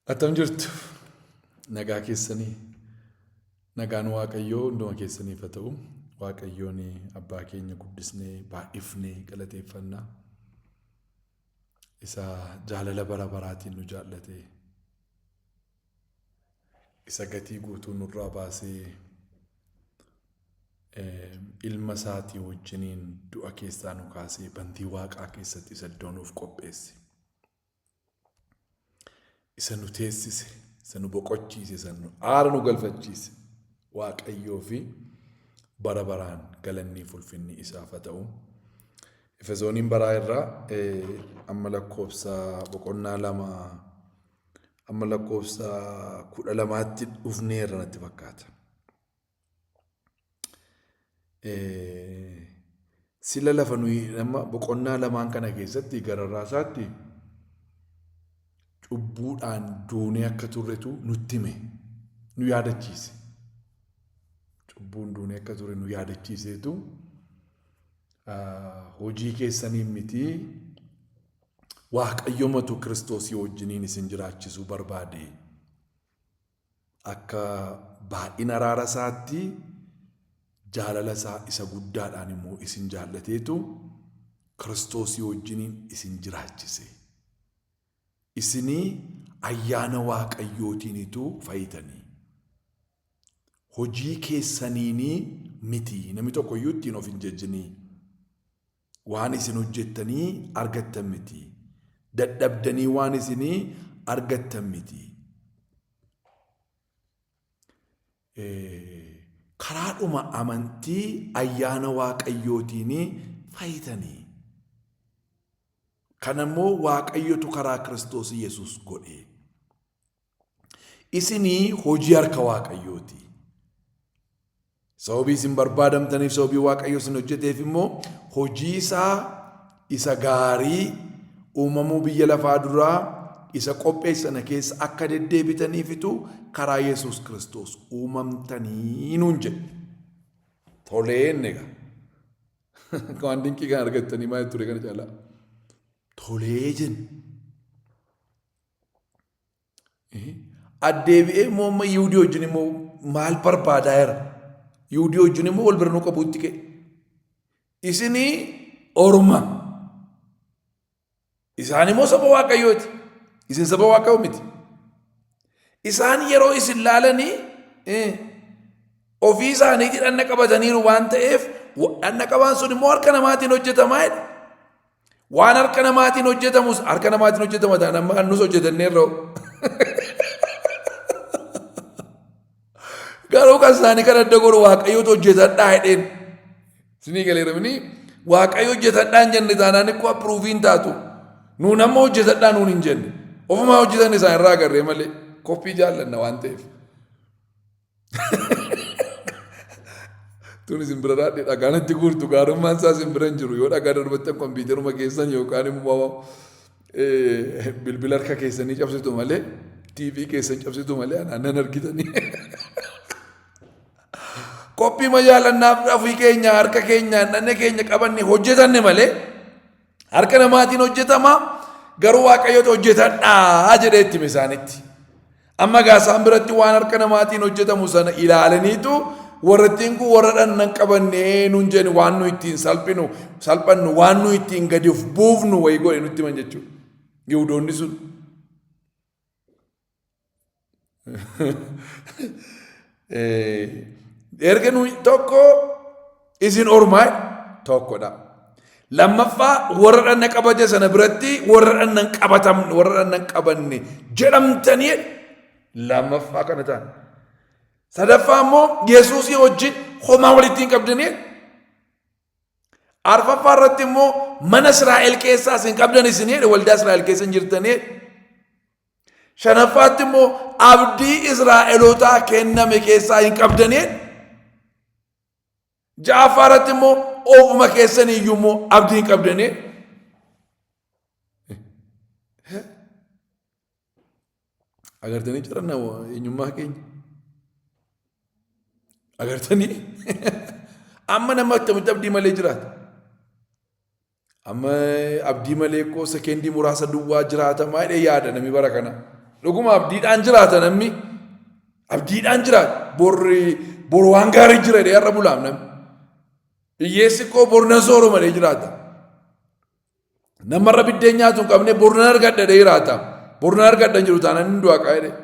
Attam jirtu? Nagaa keessanii? Nagaan Waaqayyoo hunduma keessaniif haa ta'u. Waaqayyoon abbaa keenya guddisnee baay'ifnee galateeffanna. Isa jaalala bara baraatiin nu jaallate. Isa gatii guutuu nurraa baasee ilma isaatii wajjiniin du'a keessaa nu kaasee bantii waaqaa keessatti isa iddoo nuuf qopheesse. Isa nu teessise, isa nu boqochiise, isa nu aara nu galfachiise. Waaqayyoo fi bara baraan galannii fi ulfinni isaaf haa ta'u. Efesooniin baraa irraa amma lakkoofsa boqonnaa 2 amma lakkoofsa 12tti dhufneerra natti fakkaata. Sila lafa nuyi amma boqonnaa lamaan kana keessatti gararraa isaatti cubbuudhaan duunee akka turretu nutti hime nu yaadachiise. Cubbuun duunee akka turre nu yaadachiiseetu hojii keessaniin miti Waaqayyomatu Kiristoosii wajjiniin isin jiraachisuu barbaade. Akka baay'ina araara isaatti jaalala isaa isa guddaadhaan immoo isin jaallateetu Kiristoosii wajjiniin isin jiraachise. Isinii ayyaana Waaqayyootiinitu fayyitanii. Hojii keessaniinii miti. Namni tokko iyyuu ittiin of hin jajinii. Waan isin hojjettanii argattan miti. Dadhabdanii waan isinii argattan miti. Karaadhuma amantii ayyaana Waaqayyootiin fayyitanii. Kana immoo Waaqayyotu karaa Kiristoos Yesuus godhe. Isinii hojii harka Waaqayyooti. Sababii isin barbaadamtaniif sababii Waaqayyo isin hojjeteef immoo hojii isaa isa gaarii uumamuu biyya lafaa duraa isa qopheesse sana keessa akka deddeebitaniifitu karaa Yesuus Kiristoos uumamtanii nuun jedhe. Tolee inni egaa. Waan dinqii kan argattanii maal ture kana caalaa? Tolee jenne. Addeebi'ee immoo amma Yihudii wajjin immoo maal barbaadaa jira? Yihudii wajjin immoo wal bira nu qabuutti ka'e. Isinii orma. Isaan immoo saba Waaqayyooti. Isin saba Waaqayyoo miti. Isaan yeroo isin laalanii ofii isaaniitii dhanna qabataniiru waan ta'eef dhanna qabaan sun immoo harka namaatiin hojjetamaa jedha. Waan harka namaatiin hojjetamus harka namaatiin hojjetama ta'an amma nus hojjetanneerra. Garuu kan isaanii kan adda godhu Waaqayyootu hojjetadhaa jedheen. Isinii galeera mini Waaqayyo hojjetadhaa hin jenne taanaan ikkoo appruuvii hin taatu. Nuun amma hojjetadhaa nuun hin jenne. Ofumaa hojjetan isaan irraa agarree malee koppii jaallanna waan ta'eef. Tun isin bira dhaadhe dhagaan itti guurtu gaarummaan isaa isin bira hin jiru yoo dhagaa darbattan kompiitaruma keessan yookaan immoo bilbila harka keessanii cabsitu malee TV keessan cabsitu malee anaan nan argitanii. Qophii majaalannaaf ofii keenya harka keenyaan dhanna keenya qabanne hojjetanne malee harka namaatiin hojjetama garuu Waaqayyotu hojjetadhaa jedhee itti hime isaanitti. Amma egaa isaan biratti waan harka namaatiin hojjetamu sana ilaalaniitu warrattiin kun warra dhanna hin qabanne nuun jedhani waan nu ittiin salphinu salphannu waan nu ittiin gadi of buufnu wayii godhe nutti himan jechuudha. Yihudoonni sun. Erga nu tokko isin ormaa tokkodha. Lammaffaa warra dhanna qabate sana biratti warra dhanna hin qabatamne warra dhanna hin qabanne jedhamtanii lammaffaa kana ta'an. Sadaffaa immoo Yesuusii wajjin homaa walitti hin qabdanii. Arfaffaa irratti immoo mana Israa'el keessaas hin qabdan isin jedhe waldaa Israa'el keessa hin jirtanii. Shanaffaatti immoo abdii Israa'elootaa kenname keessaa hin qabdanii. Ja'affaa irratti immoo ofuma keessanii iyyuu immoo abdii hin qabdanii. Agartanii jiran eenyummaa keenya. Agartanii amma nama akkamitti abdii malee jiraata. Amma abdii malee koo sekeendii muraasa duwwaa jiraatamaa jedhee yaada namni bara kana. Dhuguma abdiidhaan jiraata namni. Abdiidhaan jiraata. Borri bor waan gaarii jira jedhee har'a bulaam namni. Hiyyeessi koo bor nan sooroma jedhee jiraata. Namarra biddeen nyaatu hin qabne bor nan argadha jedhee jiraata. Bor nan argadha hin jiru taanaan hin du'a qaa jedhee.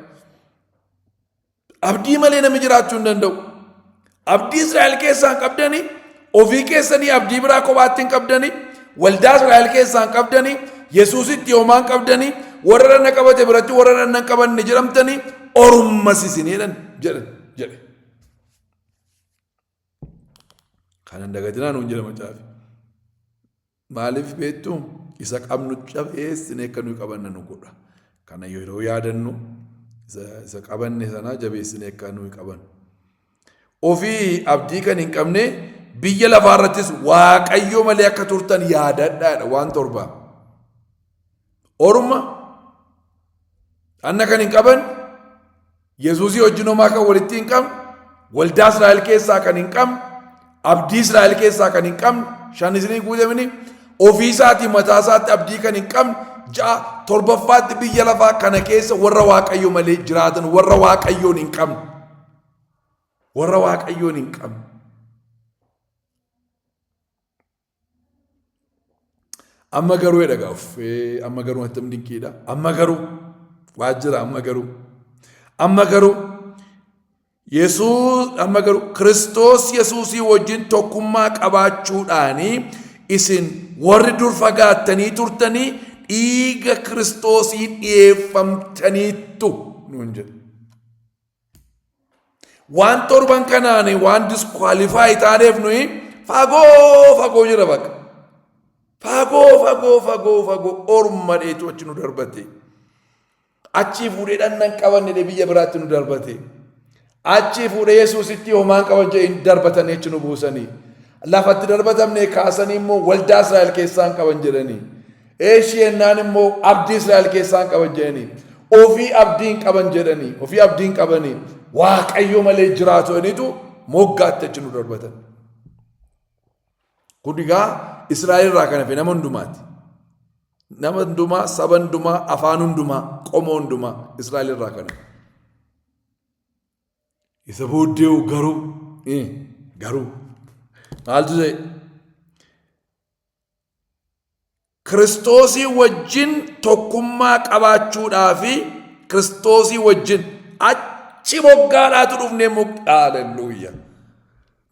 Abdii malee namni jiraachuu hin danda'u. Abdii Israa'el keessaa hin qabdanii, ofii keessanii abdii biraa kophaatti hin qabdanii, waldaa Israa'el keessaa hin qabdanii, Yesuusitti homaa hin qabdanii, warra dhanna qabate biratti warra dhanna hin qabanne jedhamtanii orummas isin jedhan jedhan jedhe. Kana hin dagatinaa nuun jedha macaafi. Maaliif beektu? Isa qabnu jabeessinee akka nuyi qabanne nu godha. Kana yeroo yaadannu isa qabanne sana jabeessinee akka nuyi qabannu. Ofii abdii kan hin qabne biyya lafaa irrattis Waaqayyo malee akka turtan yaadadhaadha waan torbaa. Orma anna kan hin qaban Yesuusii wajjin homaa kan walitti hin qabne waldaa Israa'el keessaa kan hin qabne abdii Israa'el keessaa kan hin qabne shan isinii guutamini ofii isaatii mataa isaatti abdii kan hin qabne ja'a torbaffaatti biyya lafaa kana keessa warra Waaqayyo malee jiraatan warra Waaqayyoon hin qabne warra Waaqayyoon hin qabne. Amma garuu jedha gaa uffee amma garuu attam dinqiidha. Amma garuu waa jira amma garuu. Amma garuu Yesuus amma garuu Kiristoos Yesuusii wajjin tokkummaa qabaachuudhaanii isin warri dur fagaattanii turtanii dhiiga Kiristoosiin dhiyeeffamtaniittu nuun jedhe. Waan torban kanaan waan disqualify taaneef nuyi fagoo fagoo jira bakka. Fagoo fagoo fagoo fagoo orma dheetu achi nu darbate. Achii fuudhee dhannan qabanne dhee biyya biraatti nu darbate. Achii fuudhee Yesuusitti homaan qaban jedhee darbatanii achi nu buusanii. Lafatti darbatamne kaasanii immoo waldaa Israa'el keessaan qaban jedhanii. Eeshii ennaan immoo abdii Israa'el keessaa hin qaban jedhanii. Ofii abdii hin qaban jedhanii. Ofii abdii hin qabanii. Waaqayyo malee jiraatu jedhaniitu moggaatti achi nu darbatan. Kun egaa Israa'el irraa kan hafe nama hundumaati. Nama hundumaa, saba hundumaa, afaan hundumaa, qomoo hundumaa Israa'el irraa kan hafe. Isa booddee garuu garuu maaltu ta'e? Kiristoosii wajjin tokkummaa qabaachuudhaa fi Kiristoosii wajjin achi moggaadhaatu dhufnee haalelluuya.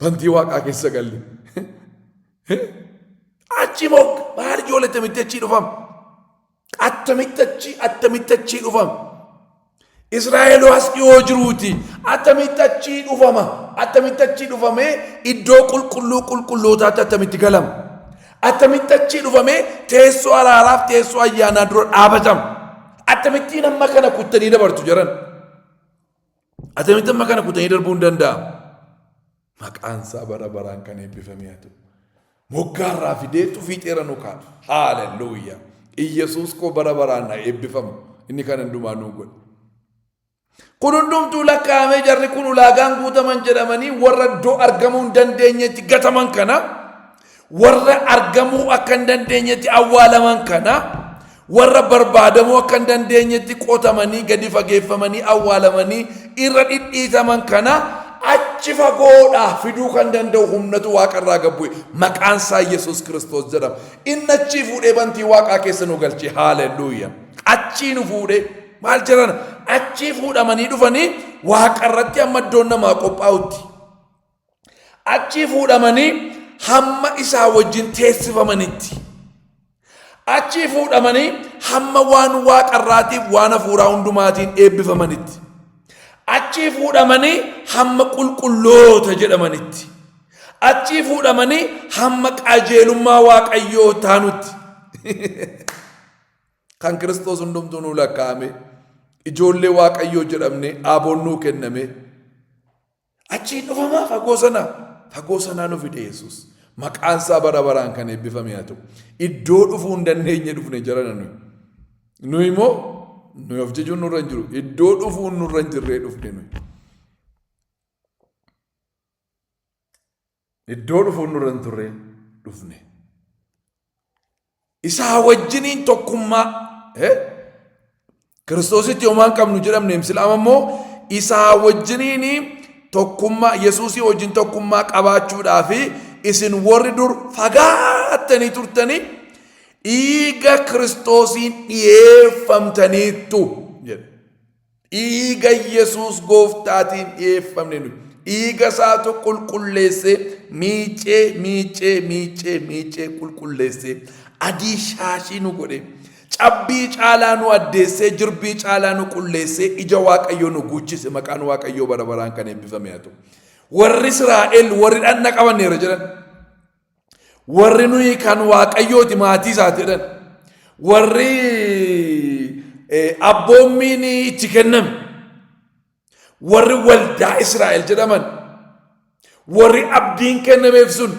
Bantii waaqaa keessa galle. Achi mogga maal ijoollee attamitti achii dhufam? Attamitti achii attamitti achii dhufam? Israa'eloo as dhiyoo jiruuti. Attamitti achii dhufama? Attamitti achii dhufamee iddoo qulqulluu qulqullootaatti attamitti galama? Attamitti achii dhufamee teessoo araaraaf teessoo ayyaanaa dura dhaabatama? Akkamittiin amma kana kuttanii dabartu jedhan? Attamitti amma kana kuttanii darbuu hin danda'amu? Maqaan isaa bara baraan kan eebbifame haa ta'u. Moggaarraa fideetu fiixeera nu kaa'e. Haalelluuyaa. Iyyasuus koo bara baraan haa eebbifamu. Inni kan hundumaa nuu godhe. Kun hundumtuu lakkaa'amee jarri kun ulaagaan guutaman jedhamanii warra iddoo argamuu hin dandeenyetti gataman kana warra argamuu akka hin dandeenyetti awwaalaman kana warra barbaadamuu akka hin dandeenyetti qotamanii gadi fageeffamanii awwaalamanii irra dhidhiitaman kana achi fagoodhaa fiduu kan danda'u humnatu waaqarraa gad bu'e. Maqaan isaa Yesuus Kiristoos jedhama. Inni achii fuudhee bantii waaqaa keessa nu galche. Haalelluuya. Achii nu fuudhee maal jedhan achii fuudhamanii dhufanii waaqarratti amma iddoon namaa qophaa'utti. Achii fuudhamanii hamma isaa wajjin teessifamanitti. Achii fuudhamanii hamma waan waaqarraatiif waan hafuuraa hundumaatiin eebbifamanitti. Achii fuudhamanii hamma qulqulloota jedhamanitti. Achii fuudhamanii hamma qajeelummaa Waaqayyoo taanutti. Kan Kiristoos hundumtuu nuu lakkaa'ame ijoollee Waaqayyoo jedhamne aaboon nuu kenname. Achii dhufamaa fagoo sanaa. Fagoo sanaa nu fide Yesuus. Maqaan isaa bara baraan kan eebbifame haa ta'u. Iddoo dhufuu hin dandeenye dhufne jarana nuyi. Nuyi immoo nuyi of jechuun nurra hin jiru. Iddoo dhufuun nurra hin jirree dhufne nuyi. Iddoo dhufuun nurra hin turre dhufne. Isaa wajjiniin tokkummaa. Kiristoositti homaa hin qabnu jedhamneem sila amma immoo isaa wajjiniin tokkummaa Yesuusii wajjin tokkummaa qabaachuudhaa fi isin warri dur fagaattanii turtanii dhiiga Kiristoosiin dhiyeeffamtaniittu jedhe. Dhiiga Yesuus gooftaatiin dhiyeeffamne nuyi. Dhiiga isaatu qulqulleessee miicee miicee miicee miicee qulqulleessee adii shaashii nu godhe. Cabbii caalaa nu addeessee jirbii caalaa nu qulleessee ija Waaqayyoo nu guuchise maqaan Waaqayyoo bara baraan kan eebbifame haa ta'u. Warri Israa'el warri dhanna qabanneera jedhan. Warri nuyi kan Waaqayyooti maatii isaati jedhan. Warri abboommiin itti kenname. Warri waldaa Israa'el jedhaman. Warri abdiin kennameef sun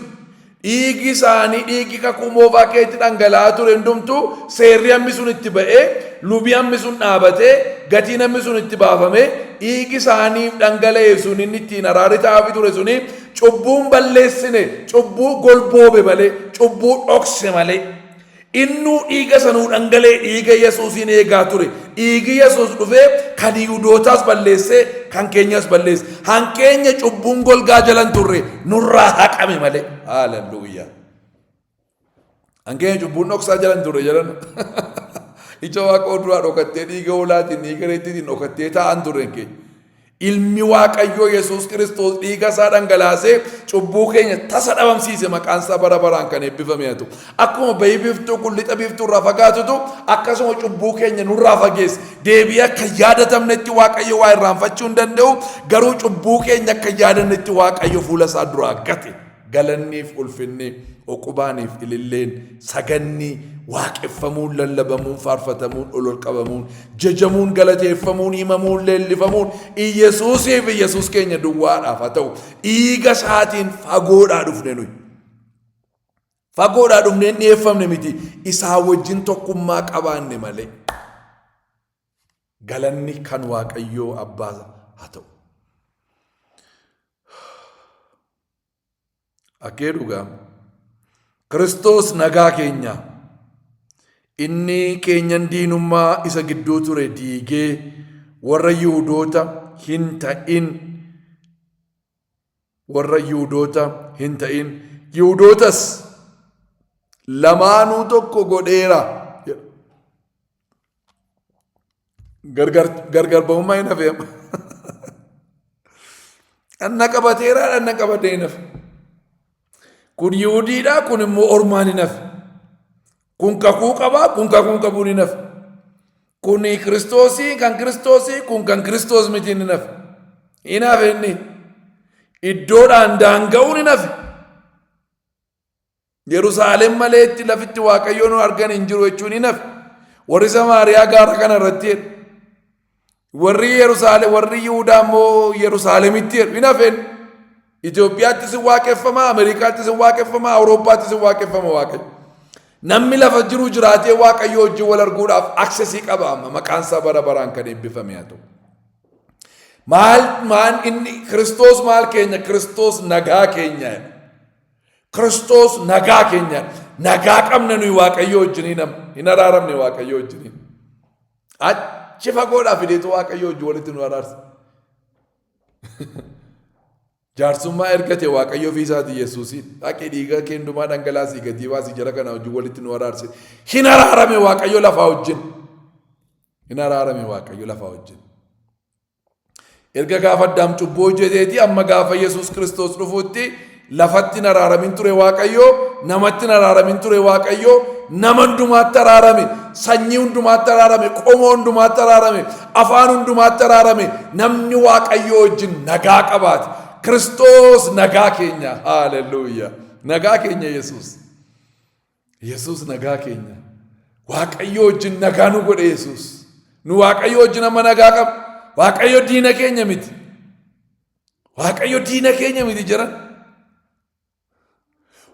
dhiigi isaanii dhiigi kakuu moofaa keetti dhangala'aa ture hundumtuu seerri hammi sun itti ba'ee lubi hammi sun dhaabatee gatiin hammi sun itti baafamee dhiigi isaaniif dhangala'e sun inni ittiin araarri ta'aafi ture suni Cubbuun balleessine, cubbuu golboobe malee, cubbuu dhokse malee. Innuu dhiiga sanuu dhangala'e dhiiga Yesuusiin eegaa ture. Dhiigi Yesuus dhufee kan Yihuudootaas balleessee kan keenyas balleesse. Han keenya cubbuun golgaa jalan turre nurraa haqame malee. Haalelluuyaa. Han keenya cubbuun dhoksaa jalan turre jalan. Ija waaqoo duraa dhokattee dhiiga hoolaatiin dhiiga reettiitiin dhokattee taa'an turre hin keenya. Ilmi Waaqayyoo Yesuus Kiristoos dhiiga isaa dhangalaasee cubbuu keenya tasa dhabamsiise maqaan isaa bara baraan kan eebbifame haa ta'u. Akkuma bahii biiftuu kun lixa biiftuu irraa fagaatutu akkasuma cubbuu keenya nurraa fageesse. Deebi'ee akka yaadatamnetti Waaqayyo waa irraanfachuu hin danda'u garuu cubbuu keenya akka yaadannetti Waaqayyo fuula isaa duraa gate. Galanniif ulfinni, uqubaaniif ililleen, saganni, waaqeffamuun, lallabamuun, faarfatamuun, ol ol qabamuun, jajamuun, galateeffamuun, himamuun, leellifamuun Iyyasuusiif Iyyasuus keenya duwwaadhaaf haa ta'u. Dhiiga isaatiin fagoodhaa dhufne nuyi. Fagoodhaa dhufnee hin dhiyeeffamne miti. Isaa wajjin tokkummaa qabaanne malee. Galanni kan Waaqayyoo Abbaa haa ta'u. Akkee dhugaa. Kiristoos nagaa keenya. Inni keenyan diinummaa isa gidduu ture diigee warra Yihudoota hin ta'in warra Yihudoota hin ta'in Yihudootas lamaanuu tokko godheera. jedha. Gargar gargar ba'ummaa hin hafe amma. Dhanna qabateera dhanna qabatee hin hafe. Kun Yihudiidha kun immoo ormaan hin hafe. Kun kakuu qaba kun kakuu hin qabuun hin hafe. Kun Kiristoosii kan Kiristoosii kun kan Kiristoos miti hin hafe. Hin hafe inni. Iddoodhaan daanga'uun hin hafe. Yerusaalem maleetti lafitti Waaqayyoo nu argan hin jiru jechuun hin hafe. Warri Samaariyaa gaara kana irratti jedhu. Warri Yerusaalem warri Yihudaa immoo Yerusaalemitti jedhu hin hafeen. Itoophiyaattis hin waaqeffama, Ameerikaattis hin waaqeffama, Awurooppaattis hin waaqeffama Waaqayyo. Namni lafa jiru jiraatee Waaqayyo wajjin wal arguudhaaf aksesii qaba amma maqaan isaa bara baraan kan eebbifame haa ta'u. Maal maal inni Kiristoos maal keenya Kiristoos nagaa keenya. Kiristoos nagaa keenya. Nagaa qabna nuyi Waaqayyo wajjiniin amma. Hin araaramne Waaqayyo wajjiniin. Achi fagoodhaa fideetu Waaqayyo wajjin walitti nu araarsa. Jaarsummaa ergate Waaqayyo ofii isaati Yesuusiin. Dhaqi dhiiga kee hundumaa dhangalaasii gatii baasii jara kana wajjin walitti nu araarse. Hin araarame Waaqayyo lafaa wajjin. Hin araarame Waaqayyo lafaa wajjin. Erga gaafa Addaam cubbuu hojjeteeti amma gaafa Yesuus Kiristoos dhufuutti lafatti hin araaramin ture Waaqayyo, namatti hin araaramin ture Waaqayyo, nama hundumaatti araarame, sanyii hundumaatti araarame, qomoo hundumaatti araarame, afaan hundumaatti araarame, namni Waaqayyo wajjin nagaa qabaate. Kiristoos nagaa keenya. Haaleluyyaa. Nagaa keenya Yesuus. Yesuus nagaa keenya. Waaqayyo wajjin nagaa nu godhe Yesuus. Nu Waaqayyo wajjin amma nagaa qabna. Waaqayyo diina keenya miti. Waaqayyo diina keenya miti jiran.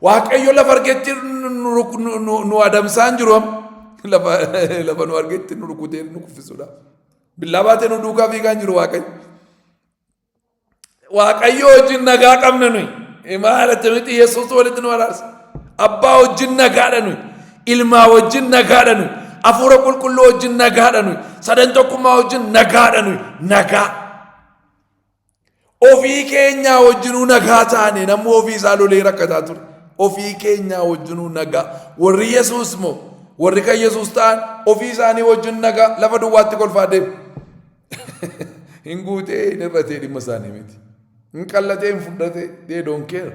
Waaqayyo lafa argetti nu adamsaa hin jiru amma. Lafa nu argetti nu rukutee nu kuffisuudha. Billaa baatee nu duukaa fiigaa hin jiru Waaqayyo. Waaqayyo wajjin nagaa qabna nuyi. Maal attamitti Yesuus walitti nu araarsa. Abbaa wajjin nagaadha nuyi. Ilmaa wajjin nagaadha nuyi. Hafuura qulqulluu wajjin nagaadha nuyi. Sadan tokkummaa wajjin nagaadha nuyi. Nagaa. Ofii keenyaa wajjinuu nagaa taane namni ofii isaa lolee rakkataa ture. Ofii keenyaa wajjinuu nagaa. Warri Yesuus moo warri kan Yesuus ta'an ofii isaanii wajjin nagaa lafa duwwaatti kolfaa deemu. Hin guutee hin hir'atee dhimma isaanii miti. Hin qallatee hin furdatee they don't care.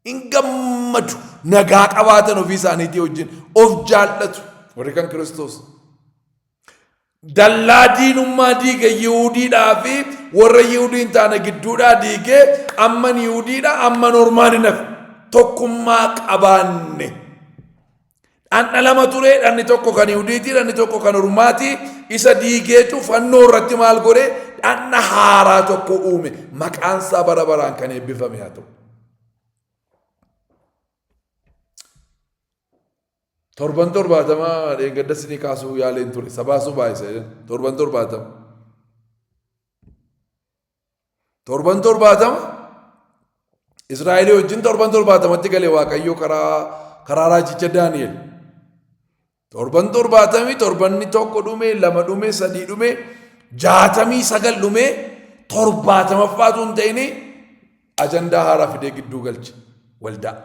Hin gammadu nagaa qabaatan ofii isaaniitii wajjin of jaallatu warri kan Kiristoos. Dallaa diinummaa diige Yihuudiidhaa fi warra Yihuudii hin taane gidduudhaa diigee amman Yihuudiidha amman ormaan hin hafe. Tokkummaa qabaanne. Dhandha lama ture dhanni tokko kan Yihuudiiti dhanni tokko kan ormaati isa diigeetu fannoo irratti maal godhe dhandha haaraa tokko uume maqaan isaa bara baraan kan eebbifame haa ta'u. Torban 70 dheengadda isinii kaasuu yaaleen ture. Sabaasuu baay'isa. Torban 70. Torban 70 Israa'elii wajjin torban 70tti gale Waaqayyo karaa raajicha Daani'el. Torban 70 torbanni tokko dhume, lama dhume, sadii dhume, 69 dhume, 70ffaatu hin ta'in ajandaa haaraa fidee gidduu galche waldaa.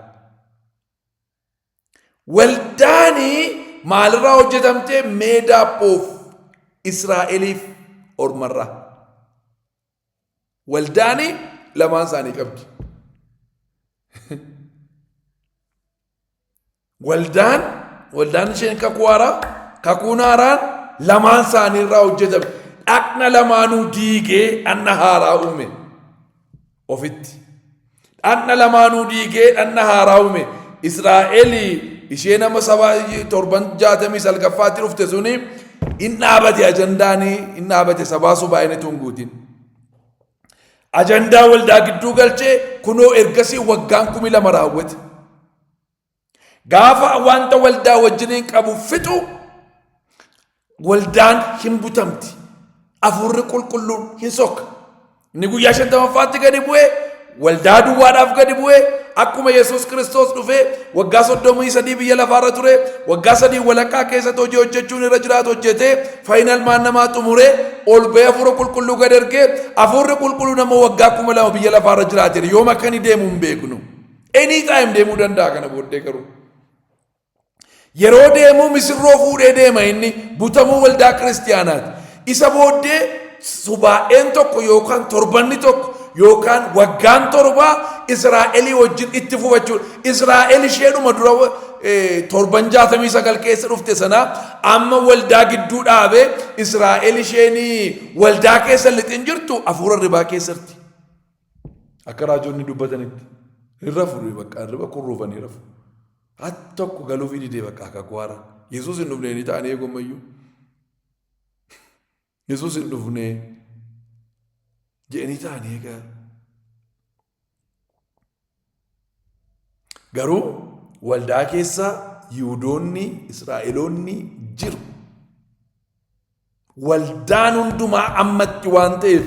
Waldaani maalirraa hojjetamte? Made up of Israa'eliif ormarraa. Waldaani lamaan isaanii qabdi. Waldaan isheen kakuu haaraa, kakuun haaraan lamaan isaanii irraa hojjetame. Dhaqna lamaanuu diigee dhaqna haaraa uume ofitti. Dhaqna lamaanuu diigee dhaqna haaraa uume. Israa'el ishee nama saba torban 69ffaatti dhufte suni in dhaabate ajandaanii in dhaabate sabaa subaa'een utuu hin guutin. Ajandaa waldaa gidduu galchee kunoo ergasii waggaan 2000 raawwate. Gaafa wanta waldaa wajjiniin qabu fixu waldaan hin butamti. Afuurri qulqulluun hin sokka. Inni guyyaa 50ffaatti gadi bu'ee waldaa duwwaadhaaf gadi bu'ee akkuma Yesuus Kiristoos dhufee waggaa 33 biyya lafaarra ture waggaa sadii walakkaa keessatti hojii hojjechuun irra jiraatu hojjetee faayinal maan namaa xumuree ol ba'ee afuura qulqulluu gad ergee afuurri qulqulluun ammoo waggaa 2000 biyya lafaarra jiraateera yoom akka inni deemu hin beeknu. Any time deemuu danda'a kana booddee garuu. Yeroo deemuu misirroo fuudhee deema inni butamuu waldaa kiristiyaanaati. Isa booddee subaa'een tokko yookaan torbanni tokko yookaan waggaan torbaa Israa'elii wajjin itti fufachuudha. Israa'el isheedhuma dura torban 69 keessa dhufte sana amma waldaa gidduu dhaabee Israa'el isheen waldaa keessa lixin jirtu hafuura ribaa keessatti. Akka raajonni dubbatanitti hin rafu bakka hirriba kurruufanii rafu. Haa tokko galuufii didee bakka akaakuu haaraa. Yesuus hin dhufne ni ta'anii eegummayyuu. Yesuus hin dhufne jedhanii ta'anii eegaa. Garuu waldaa keessa Yihudoonni Israa'eloonni jiru. Waldaan hundumaa ammatti waan ta'eef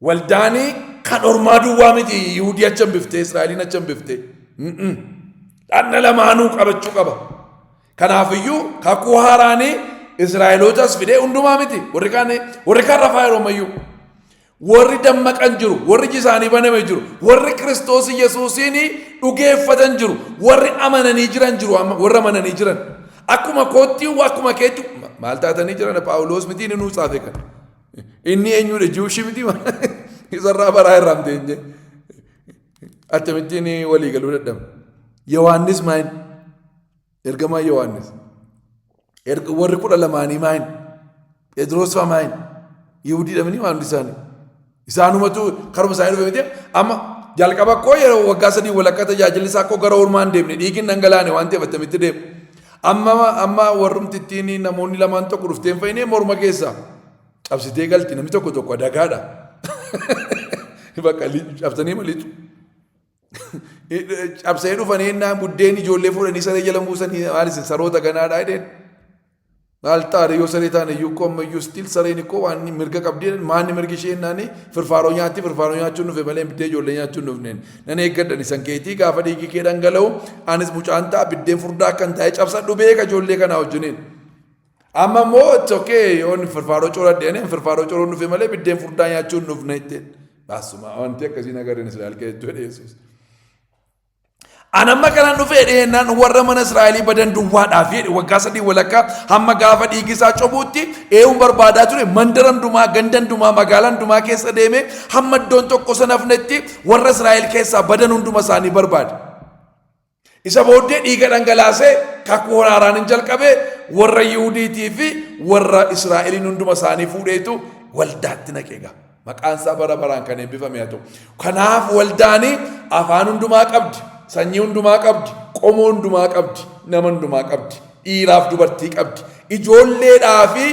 waldaanii kan ormaa duwwaa miti Yihudii achi hambiftee Israa'eliin achi hambiftee. Dhaqna lamaanuu qabachuu qaba. Kanaafiyyuu kakuu haaraanii Israa'elootas fidee hundumaa miti warri kaan rafaa yeroo ammayyuu. Warri dammaqan jiru, warri iji isaanii baname jiru, warri Kiristoos Yesuusiin dhugeeffatan jiru, warri amananii jiran jiru, amma warri amananii jiran. Akkuma kootti, akkuma keetti maal taatanii jiran Phaawulos miti inni nuu tsaafe kan. Inni eenyudha jiwushii miti isarraa baraa irraa hin teenye. Akkamittiin walii galuu dadhabne. Yohaannis maal? Ergamaa Yohaannis. Erga warri kudha lamaanii maal? Phexros fa'aa maal? Yihudii dhabanii waan hundi isaanii. Isaanumatu karuma isaanii dhufe miti. Amma jalqaba koo yeroo waggaa sadii walakkaa tajaajilli isaa koo gara ormaa hin deemne dhiigni dhangalaane waan ta'eef attamitti deema. Amma warrumti ittiin namoonni lamaan tokko dhuftee hin fayyine morma keessaa cabsitee galti namni tokko tokko adagaadha. Bakka cabsanii malitu. Cabsanii dhufanii ennaan buddeen ijoollee fuudhanii saree jala buusanii maal isin saroota ganaadhaa jedheen. Maal taare yoo saree taane iyyuu koo ammayyuu still sareen koo waan mirga qabdi maanni mirgi ishee ennaani firfaaroo nyaatti firfaaroo nyaachuun dhufe malee biddee ijoollee nyaachuun dhufneen. Nan eeggadhan isan keetii gaafa dhiigi kee dhangala'u anis mucaan ta'a biddeen furdaa akkan taa'e cabsadhu beeka ijoollee kanaa wajjiniin. Amma immoo it's okay yoon firfaaroo cooradhe ani firfaaroo coruun dhufe malee biddeen furdaa nyaachuun dhufne jetteen. Baasuma wanti akkasiin agarreen Israa'el keessatti jedhe Yesuus. An amma kanan dhufe jedheenaan warra mana Israa'elii badan duwwaadhaaf jedhe waggaa 3 walakkaa hamma gaafa dhiigi isaa cobuutti ee'uun barbaadaa ture mandara hundumaa ganda hundumaa magaalaa hundumaa keessa deeme hamma iddoon tokko sanafnetti warra Israa'el keessaa badan hunduma isaanii barbaade. Isa booddee dhiiga dhangalaasee kakuu haaraan hin jalqabe warra Yihudiitii fi warra Israa'eliin hunduma isaanii fuudheetu waldaatti naqe egaa. Maqaan isaa bara baraan kan eebbifame haa ta'u. Kanaaf waldaani afaan hundumaa qabdi, sanyii hundumaa qabdi, qomoo hundumaa qabdi, nama hundumaa qabdi, dhiiraaf dubartii qabdi, ijoolleedhaa fi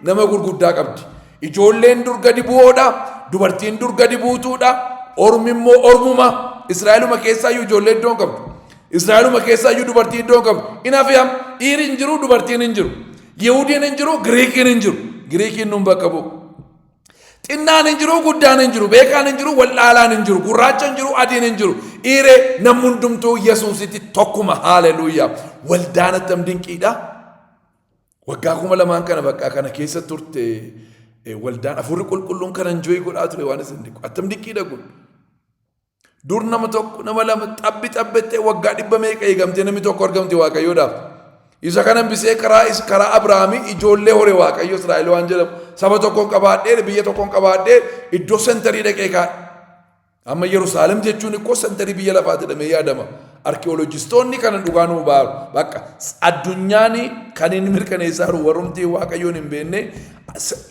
nama gurguddaa qabdi. Ijoolleen dur gadi bu'oodha, dubartiin dur gadi buutuudha, ormi immoo ormuma. Israa'eluma keessaa iyyuu ijoollee iddoo hin qabdu. Israa'eluma keessaa iyyuu dubartii iddoo hin qabdu. In hafiyam dhiirri hin jiru, dubartiin hin jiru. Yihudiin hin jiru, Giriikiin hin jiru. Giriikiin nun bakka bu'u. Xinnaan hin jiru, guddaan hin jiru, beekaan hin jiru, wallaalaan hin jiru, gurraacha hin jiru, adiin hin jiru. Dhiiree namni hundumtuu Yesuusitti tokkuma. Haaleluuyaa. Waldaan attam dinqiidha. Waggaa 2000 kana bakka kana keessa turte waldaan hafuurri qulqulluun kana enjoy godhaa ture waan isin dinqu. Attam dinqiidha kun. Dur nama tokko nama lama xabbi xabbettee waggaa dhibba meeqa eegamtee namni tokko argamte Waaqayyoodhaaf. Isa kana hambisee karaa Abrahaamii ijoollee hore Waaqayyo Israa'el waan jedhamu saba tokkoon qabaadhee biyya tokkoon qabaadhee iddoo sentarii dhaqee kaa'e. Amma Yerusaalem jechuun ikkoo sentarii biyya lafaa jedhamee yaadama. Arki'oolojistoonni kana dhugaa nuu baaru. Bakka addunyaan kan inni mirkaneessaa jiru warrumti Waaqayyoon hin beekne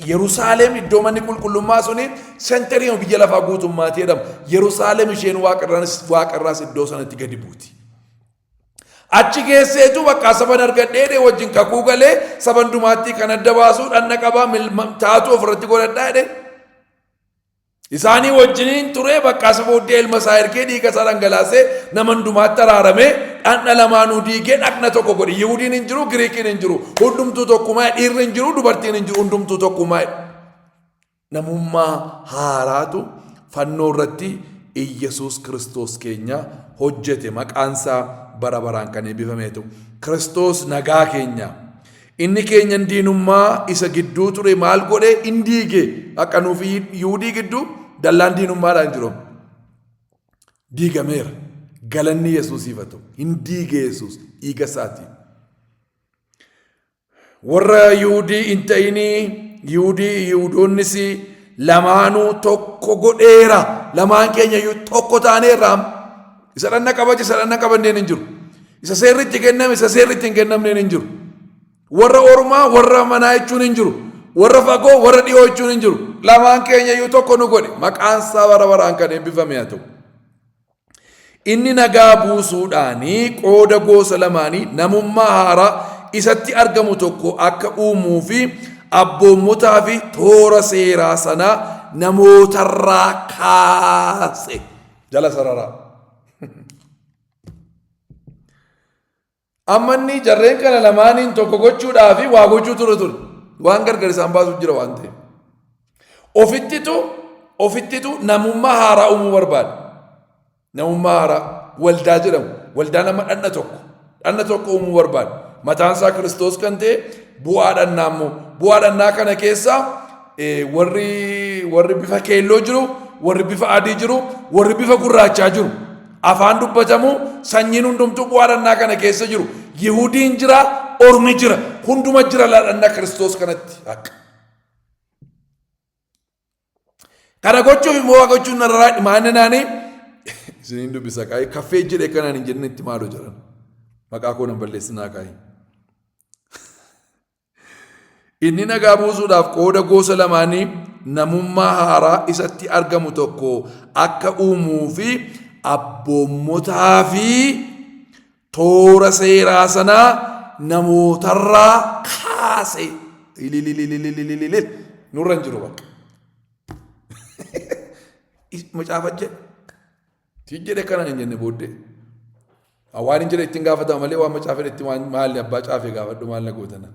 Yerusaalem iddoo manni qulqullummaa suni sentarii biyya lafaa guutummaati jedhama. Yerusaalem isheen waaqarraas iddoo sanatti gadi buuti. Achi geesseetu bakka saban argadhee wajjin kakuu galee saban dumaatti kan adda baasuu dhanna qabaa taatu ofirratti godhadhaa jedhee. Isaanii wajjiniin turee bakka isa booddee ilma isaa ergee dhiiga isaa dhangalaasee nama hundumaatti araaramee dhaqna lamaanuu diigee dhaqna tokko godhe. Yihudiin hin jiru, Giriikiin hin jiru. Hundumtuu tokkumaa dhiirri hin jiru, dubartiin hin jiru, hundumtuu tokkumaa. Namummaa haaraatu fannoo irratti Iyyasuus Kiristoos keenya hojjete maqaan isaa bara baraan kan eebbifameetu. Kiristoos nagaa keenya. Inni keenyan diinummaa isa gidduu ture maal godhe in diige. Akka nuuf Yihuudii gidduu dallaan diinummaadhaan jiru. Diigameera. Galanni Yesuusiif haa ta'u. Hin diige Yesuus dhiiga isaatiin. Warra Yihuudii hin ta'inii Yihuudii Yihudoonnis lamaanuu tokko godheera. Lamaan keenya iyyuu tokko taaneerra. Isa dhanna qabache isa dhanna qabanneen hin jiru. Isa seerri itti kenname isa seerri itti hin kennamneen hin jiru. Warra ormaa warra manaa jechuun hin jiru. Warra fagoo warra dhiyoo jechuun hin jiru. Lamaan keenya iyyuu tokko nu godhe. Maqaan isaa bara baraan kan eebbifame haa ta'u. Inni nagaa buusuudhaan qooda goosa lamaanii namummaa haaraa isatti argamu tokko akka uumuu fi abboommotaa fi toora seeraa sanaa namootarraa kaase. Jala sararaa. Amma inni jarreen kana lamaaniin tokko gochuudhaa fi waa gochuu ture ture. Waan gargar isaan baasuuf jira waan ta'eef. Ofittitu ofittitu namummaa haaraa uumuu barbaada. Namummaa haaraa waldaa jedhamu. Waldaa nama dhanna tokko. Dhanna tokko uumuu barbaada. Mataan isaa Kiristoos kan ta'e bu'aa dhannaa immoo. Bu'aa dhannaa kana keessaa warri warri bifa keelloo jiru, warri bifa adii jiru, warri bifa gurraachaa jiru. Afaan dubbatamu sanyiin hundumtuu bu'aa dhannaa kana keessa jiru. Yihudiin jira, ormi jira, hunduma jira dhannaa Kiristoos kanatti. Akka. Kana gochuuf immoo waa gochuun narraa dhimaanne naanii isiniin dubbisa kaa'ee kaffee jedhee kanaan hin jenne itti maaloo jedhan. Maqaa koo nan balleessinaa kaa'ee. Inni nagaa buusuudhaaf qooda gosa lamaanii namummaa haaraa isatti argamu tokko akka uumuu fi abboommotaa fi toora seeraa sanaa namootarraa kaase. Ilililililililil. Nurra hin jiru bakka. Macaafa jedhe. Siin jedhe kana hin jenne booddee. Waan hin jedhe ittiin gaafatama malee waan macaafa itti waan maalli abbaa caafee gaafadhu maal na gootana.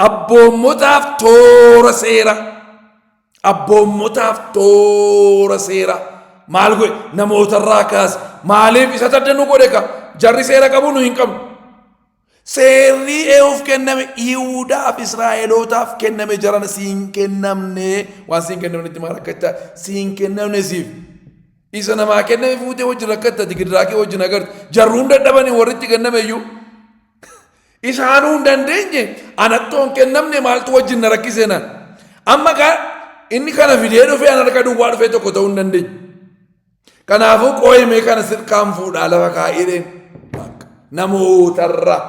Abboommotaaf toora seera. Abboommotaaf toora seera. Maal godhe namootarraa kaase. Maaliif isa tadda nu godhe ka jarri seera qabu nu hin qabnu. Seerri eenyuuf kenname? Yihuudaaf Israa'elootaaf kenname jarana siin kennamne waan siin kennamnetti maal rakkachaa siin kennamne siif. Isa namaa kenname fuutee wajjin rakkatta ati gidiraa kee wajjin agarta. Jarruun dadhabanii warri itti kenname iyyuu. Isaanuu hin dandeenye anattoo hin kennamne maaltu wajjin na rakkise naan. Amma gaa inni kana fidee dhufee an harka duwwaa dhufee tokko ta'uu hin dandeenye. Kanaafuu qooyimee kana sirkaan fuudhaa lafa kaa'ee namootarraa.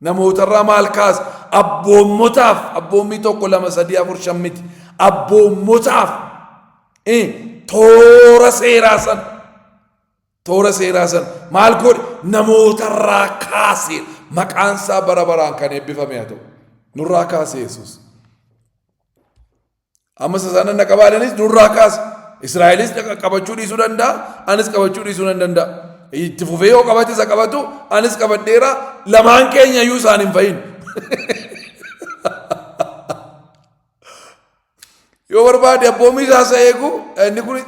Namootarraa maal kaasa? Abboommotaaf abboommii tokko lama sadii afur shan miti. Abboommotaaf toora seeraa sana toora seeraa sana maal godhe namootarraa kaasee maqaan isaa bara baraan kan eebbifame haa ta'u. Nurraa kaase Yesuus. Amma isa isaan na qabaadanis nurraa kaase. Israa'elis qabachuu dhiisuu danda'a, anis qabachuu dhiisuu nan danda'a. Itti fufee yoo qabate isa qabatu, anis qabadheera, lamaan keenya iyyuu isaan hin fayin. Yoo barbaade abboommii isaa isa eegu, inni kun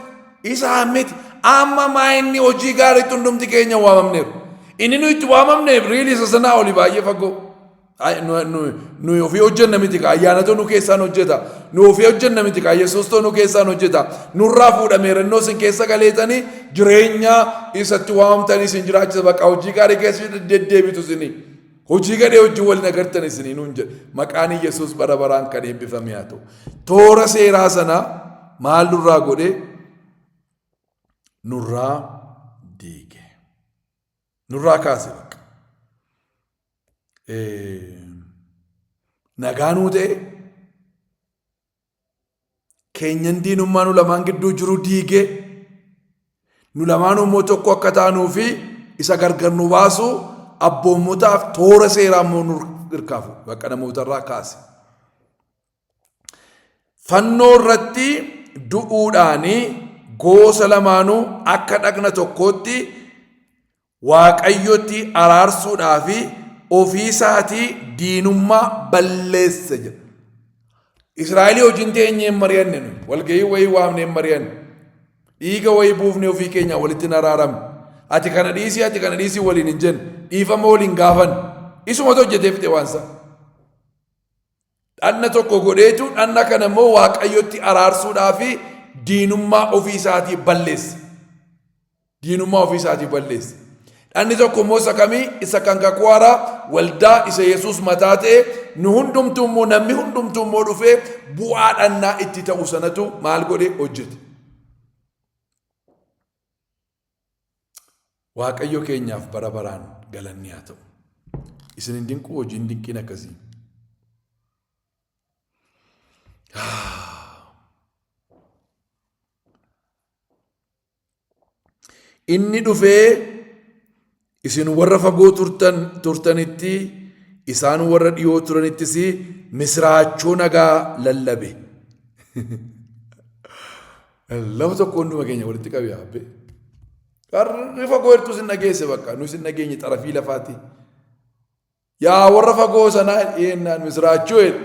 isaa miti. Amma maa inni hojii gaariitti hundumti keenya waamamneeru. Inni nuyi itti waamamneef riilii isa sanaa olii baay'ee fagoo. Nuyi ofii hojjenna miti kaa ayyaanatu nu keessaan hojjeta. Nu ofii hojjenna miti kaa Yesuustoo nu keessaan hojjeta. Nurraa fuudhameera innoo isin keessa galeetanii jireenya isatti waamamtanii isin jiraachisa bakka hojii gaarii keessa deddeebitu isinii. Hojii gadhee hojii waliin agartan isinii nuun jedhe. Maqaan Yesuus bara baraan kan eebbifame haa ta'u. Toora seeraa sana maal nurraa godhe? Nurraa diige. Nurraa kaase bakka. Nagaa nuu ta'e keenyan diinummaa nu lamaan gidduu jiru diigee nu lamaan immoo tokko akka taanuu fi isa gargar nu baasu abboommotaaf toora seeraa immoo nu hirkaafu bakka namootarraa kaase. Fannoo irratti du'uudhaan goosa lamaanuu akka dhagna tokkootti Waaqayyotti araarsuudhaa fi ofii isaatii diinummaa balleesse jedha. Israa'elii wajjin teenyee hin mari'anne nuyi. Walgahii wayii waamnee hin mari'anne. Dhiiga wayii buufnee ofii keenya walitti hin araaramne. Ati kana dhiisii ati kana dhiisii waliin hin jenne. Dhiifama waliin gaafanne. Isumatu hojjetee fixe waan isaa. Dhanna tokko godheetu dhanna kana immoo Waaqayyotti araarsuudhaa fi diinummaa ofii isaatii balleesse. Diinummaa ofii isaatii balleesse. Dhanni tokko immoo isa kamii? Isa kan kakuu haaraa waldaa isa Yesuus mataa ta'e nu hundumtuu immoo namni hundumtuu immoo dhufee bu'aa dhannaa itti ta'u sanatu maal godhe hojjete. Waaqayyo keenyaaf bara baraan galanni haa ta'u. Isin hin dinquu hojiin dinqiin akkasii. Inni dhufee isin warra fagoo turtan turtanitti isaan warra dhiyoo turanittis misiraachoo nagaa lallabe. Lafa tokko hunduma keenya walitti qabi abbee. Warri fagoo jirtu isin dhageesse bakka nu isin dhageenye xarafii lafaati. Yaa warra fagoo sanaa yennaan misiraachoo jedhe.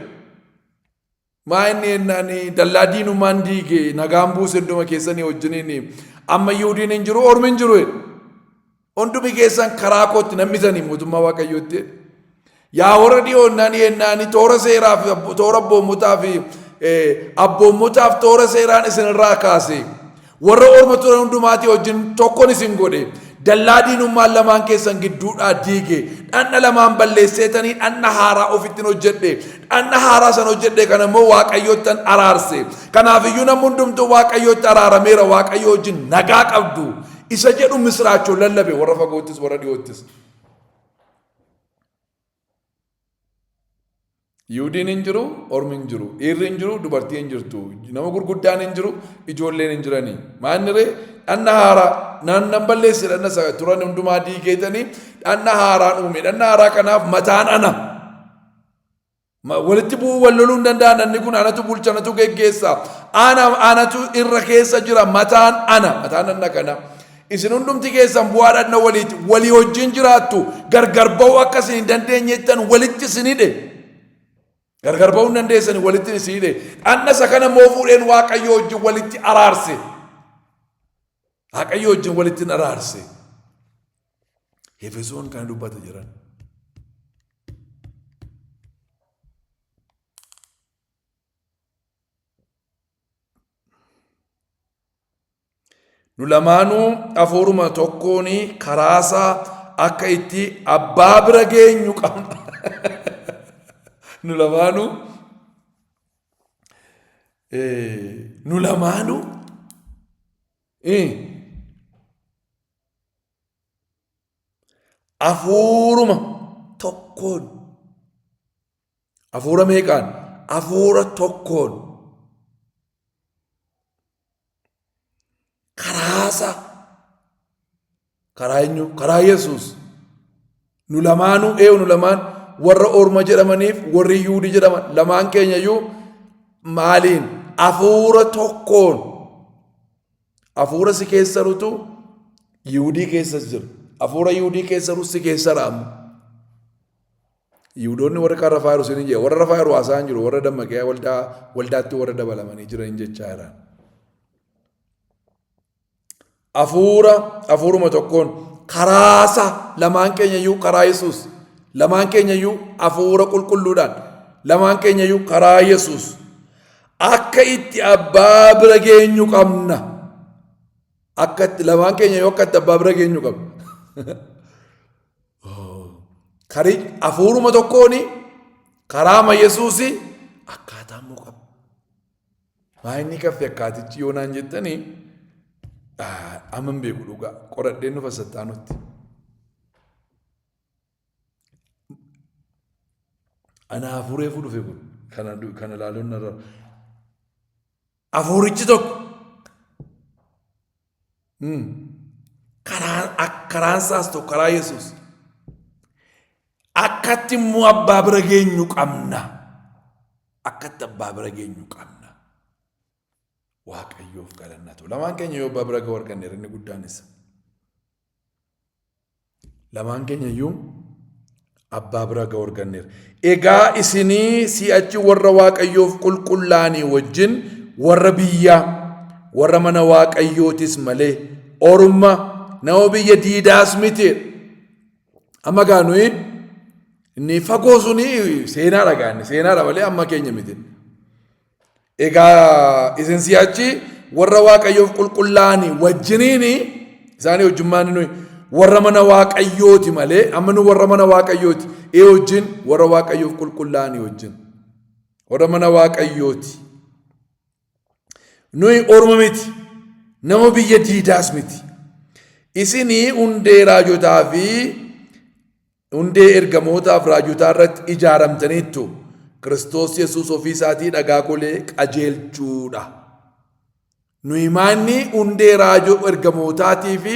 Maa inni yennaan dallaa diinummaan diige nagaan buuse hunduma keessanii wajjiniin amma Yihudiin hin jiru ormi hin jiru jedhe. Hundumi keessan karaa kootti nam'itanii mootummaa Waaqayyootti jedhe. Yaa warra dhiyoonnaan yennaani toora seeraa fi toora abboommotaa fi abboommotaaf toora seeraan isin irraa kaase. Warra orma turan hundumaatii wajjin tokkon isin godhe. Dallaa diinummaan lamaan keessan gidduudhaa diige. Dhandha lamaan balleesseetanii dhandha haaraa ofittin hojjedhe. Dhandha haaraa san hojjedhe kana immoo Waaqayyoottan araarse. Kanaafiyyuu namni hundumtuu Waaqayyootti araarameera Waaqayyo wajjin nagaa qabdu. Isa jedhu misiraachoo lallabe warra fagoottis warra dhiyoottis. Yihudiin hin jiru, ormi hin jiru, dhiirri hin jiru, dubartiin hin jirtu, nama gurguddaan hin jiru, ijoolleen hin jiranii. Maanni ree dhanna haaraa nan nan balleesse dhanna isa turan hundumaa diigeetanii dhanna haaraan uume. Dhanna haaraa kanaaf mataan ana. Walitti bu'uu wal loluu hin danda'an namni kun anatu bulcha anatu geggeessa. Ana anatu irra keessa jira mataan ana mataan dhanna kana. Isin hundumti keessan bu'aa dhagna waliiti. Walii wajjin jiraattu. Gargar ba'uu akka isin hin dandeenyettan walitti isin hidhe. Gargar ba'uu hin dandeessani walitti isin hidhe. Dhagna isa kana immoo fuudheen Waaqayyo wajjin walitti araarse. Waaqayyo wajjin walitti hin araarse. Efesoon kana dubbata jiran. Nu lamaanuu hafuuruma tokkoon karaasaa akka itti abbaa bira geenyu qabna. Nu lamaanuu nu lamaanuu hafuuruma tokkoon. Hafuura meeqaan? Hafuura tokkoon. Karaasa. Karaa eenyu? Karaa Yesuus. Nu lamaanuu eeyu nu lamaan warra orma jedhamaniif warri Yihuudii jedhaman lamaan keenya iyyuu maaliin? Hafuura tokkoon. Hafuura si keessa rutu Yihuudii keessas jira. Hafuura Yihuudii keessa ru si keessa raamu. Yihudoonni warri kaan rafaa jiru isiniin jedhe warra rafaa jiru haasa'aa hin jiru warra dammaqee waldaa waldaatti warra dabalamanii jiran jechaa jiran. Hafuura hafuuruma tokkoon karaasa lamaan keenya iyyuu karaa Yesuus lamaan keenya iyyuu hafuura qulqulluudhaan lamaan keenya iyyuu karaa Yesuus akka itti abbaa bira geenyu qabna. Akka itti lamaan keenya iyyuu akka itti abbaa bira geenyu qabna. Karii hafuuruma tokkoon karaama Yesuusi akkaataa immoo qaba. Maa inni kaffe akkaatichi yoo naan jettanii amma hin beeku dhugaa qoradheen dhufa sattaanutti. Ana hafuureefu dhufe kun kana kana ilaaluun narra. Hafuurichi tokko Karaan isaas tokko karaa Yesuus. Akkatti immoo abbaa bira geenyu qabna. Akkatti abbaa bira geenyu qabna. Waaqayyoof galanna ta'u. Lamaan keenya yoo abbaa bira ga'u arganne inni guddaan isa. Lamaan keenya iyyuu abbaa bira ga'u arganneera. Egaa isinii si'achi warra Waaqayyoof qulqullaa'anii wajjin warra biyyaa, warra mana Waaqayyootis malee orma nama biyya diidaas miti. Amma gaa nuyi inni fagoo suni seenaadha gaa inni seenaadha malee amma keenya miti. Egaa isin si'achi warra Waaqayyoof qulqullaa'anii wajjiniin isaanii wajjummaan nuyi warra mana Waaqayyooti malee amma nu warra mana Waaqayyooti ee wajjin warra Waaqayyoof qulqullaa'anii wajjin warra mana Waaqayyooti. Nuyi orma miti nama biyya diidaas miti. Isinii hundee raajotaa fi Hundee ergamootaaf raajotaa irratti ijaaramtaniittu. Kiristoos Yesuus ofii isaatii dhagaa golee qajeelchuudha. Nuyi maanni hundee raajoo ergamootaatii fi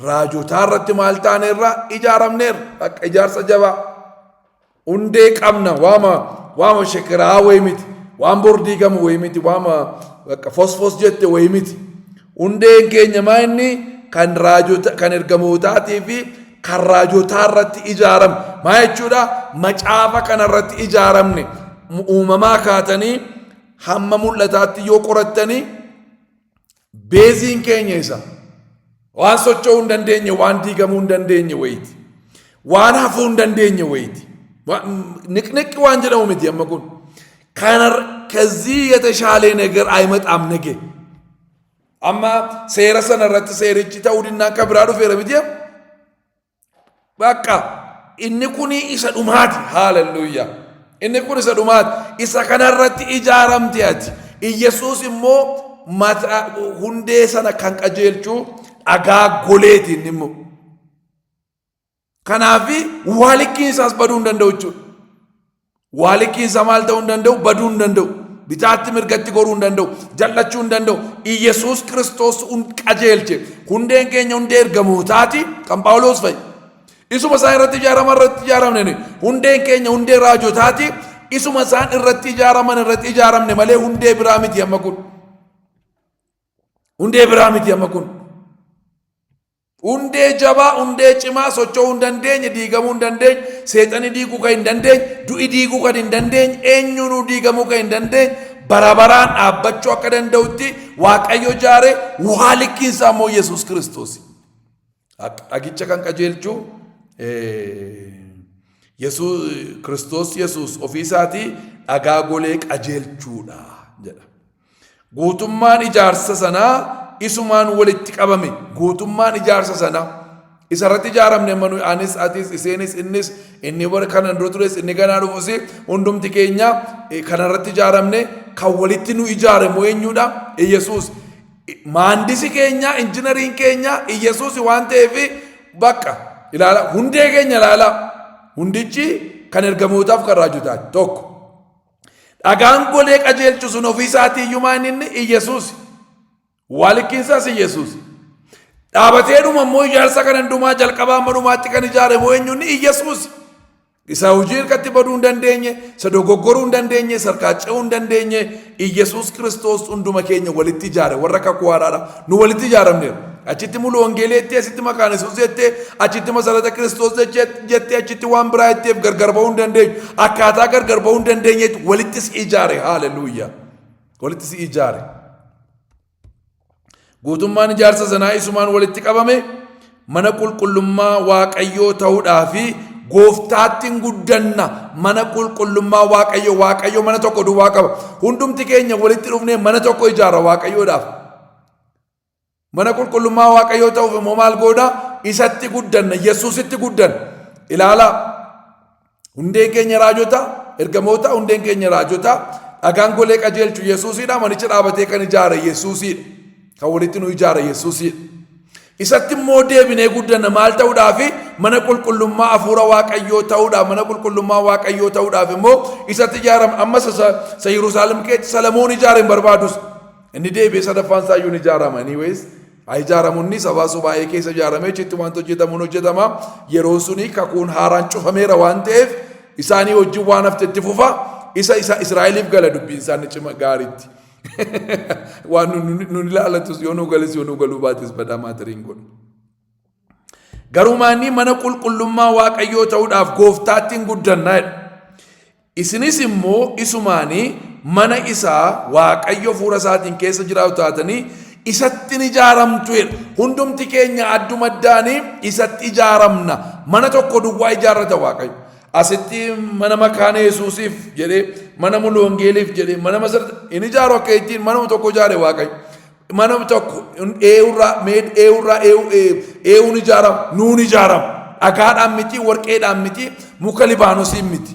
raajotaa irratti maal taaneerra ijaaramneerra. Akka ijaarsa jabaa. Hundee qabna waama waama shekiraa wayii miti. Waan bor diigamu wayii miti. Waama bakka fosfos jette wayii miti. Hundeen keenya maa inni kan raajota kan ergamootaatii fi kan raajotaa irratti ijaaramne. Maa jechuudha? Macaafa kana irratti ijaaramne. Uumamaa kaatanii hamma mul'ataatti yoo qorattanii beeziin keenya isa. Waan socho'uu hin dandeenye, waan diigamuu hin dandeenye wayiiti. Waan hafuu hin dandeenye wayiiti. Niqniqqi waan jedhamu miti amma kun. ከዚህ የተሻለ ነገር አይመጣም ነገ። Amma seera sana irratti seerichi ta'uu dinnaan kan biraa dhufeera miti. Bakka inni kun isa dhumaati. Haaleluyyaa. Inni kun isa dhumaati. Isa kanarratti ijaaramte ati. Iyyasuus immoo mataa hundee sana kan qajeelchu dhagaa goleeti inni immoo. Kanaaf waa likkiin isaas baduu hin danda'u jechuudha. Waa likkiin isaa maal ta'uu hin danda'u? Baduu hin danda'u. Bitaatti mirgatti goruu hin danda'u. Jal'achuu hin danda'u. Iyyasuus Kiristoos qajeelche. Hundeen keenya hundee ergamootaati kan Phaawulos fa'i. Isuma isaan irratti ijaaraman irratti ijaaramne nuyi. Hundeen keenya hundee raajotaati. Isuma isaan irratti ijaaraman irratti ijaaramne malee hundee biraa miti amma kun. Hundee biraa miti amma kun. Hundee jabaa, hundee cimaa socho'uu hin dandeenye, diigamuu hin dandeenye, seexanni diiguu kan hin dandeenye, du'i diiguu kan hin dandeenye, eenyuunuu diigamuu kan hin dandeenye, bara baraan dhaabbachuu akka danda'utti Waaqayyo ijaare waa likkiin isaa immoo Yesuus Kiristoos. Dhagicha kan qajeelchu Yesuus Kiristoos Yesuus ofii isaatii dhagaa golee qajeelchuudha jedha. Guutummaan ijaarsa sanaa isumaan walitti qabame guutummaan ijaarsa sanaa. Isa irratti ijaaramne amma nuyi anis atis iseenis innis inni bara kanan dura tures inni ganaa dhufus hundumti keenya kana irratti ijaaramne kan walitti nu ijaare immoo eenyudha? Iyyasuus. Maandisi keenya injinariin keenya Iyyasuus waan ta'eef bakka ilaala hundee keenya ilaala hundichi kan ergamootaaf kan raajotaati tokko. Dhagaan golee qajeelchu sun ofii isaatii iyyuu maan inni Iyyasuus. Waalikkiinsaas Iyyasuus. Dhaabateedhuma immoo ijaarsa kana hundumaa jalqabaa hamma dhumaatti kan ijaare immoo eenyuun Iyyasuus. Isa hojii harkatti baduu hin dandeenye, isa dogoggoruu hin dandeenye, isa harkaa ce'uu hin dandeenye, Iyyasuus Kiristoos hunduma keenya walitti ijaare warra kakuu haaraadha. Nu walitti ijaaramneera. Achitti mulu wangeelii jettee, asitti maqaan Yesuus jettee, achitti masarata Kiristoos jettee, achitti waan biraa jetteef gargar ba'uu hin dandeenyu. Akkaataa gargar ba'uu hin dandeenyetti walitti si ijaare. Haaleluyyaa. Walitti si ijaare. Guutummaan ijaarsa sanaa isumaan walitti qabame mana qulqullummaa Waaqayyoo ta'uudhaa fi gooftaatti hin guddanna mana qulqullummaa Waaqayyoo. Waaqayyo mana tokko duwwaa qaba. Hundumti keenya walitti dhufnee mana tokko ijaarra Waaqayyoodhaaf. Mana qulqullummaa Waaqayyoo ta'uuf immoo maal goona? Isatti guddanna, Yesuusitti guddanna. Ilaalaa. Hundeen keenya raajota, ergamoota, hundeen keenya raajota, dhagaan golee qajeelchu Yesuusiidha, manicha dhaabatee kan ijaare Yesuusiidha. Kan walitti nu ijaare Yesuusiidha. Isatti immoo deebinee guddanna maal ta'uudhaafi mana qulqullummaa hafuura Waaqayyoo ta'uudhaaf mana qulqullummaa Waaqayyoo ta'uudhaaf immoo isatti ijaarama. Amma isa Yerusaalem keessa Salamoon ijaare hin barbaadus. Inni deebi'ee sadaffaan isaa iyyuu ni ijaarama. Anyways, haa ijaaramu inni sabaa subaa'ee keessa ijaaramee achitti wanti hojjetamu ni hojjetama. Yeroon suni kakuun haaraan cufameera waan ta'eef isaanii wajjin waan hafte itti fufa. Isa isa Israa'eliif gala dubbiin isaa inni cima gaariitti. Waan nu ilaalatus yoo nu gales yoo nu galuu baates badaa maatariin godhu. Garuu maanni mana qulqullummaa Waaqayyoo ta'uudhaaf gooftaatti hin guddannaa jedha. Isinis immoo isumaanii mana isaa Waaqayyo hafuura isaatiin keessa jiraatu taatanii isatti ni ijaaramtu jedha. Hundumti keenya adduma addaanii isatti ijaaramna. Mana tokko duwwaa ijaarrata Waaqayyo. Asitti mana makaana Yesuusiif jedhee, mana mulu wangeeliif jedhee, mana masarata hin ijaaru akka ittiin manuma tokko ijaare Waaqayyo. Mana tokko eeyurraa meed eeyurraa eeyuun ijaarama nuun ijaarama. Dhagaadhaan miti, warqeedhaan miti, muka Libaanosiin miti.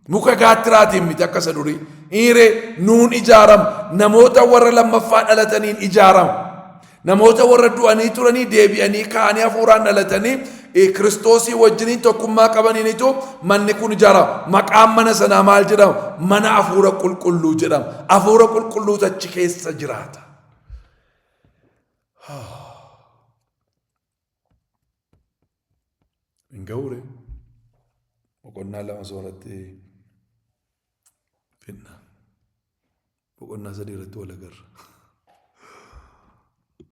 Muka gaattiraatiin miti akka isa durii. Dhiiree nuun ijaarama. Namoota warra lammaffaa dhalataniin ijaarama. Namoota warra du'anii turanii deebi'anii ka'anii hafuuraan dhalatanii Kiristoosii wajjiniin tokkummaa qabaniinitu manni kun ijaarama. Maqaan mana sanaa maal jedhama? Mana hafuura qulqulluu jedhama. Hafuura qulqulluutu achi keessa jiraata. Hin ga'uure. Boqonnaa lama sooratti finna. Boqonnaa sadii irratti wal agarra.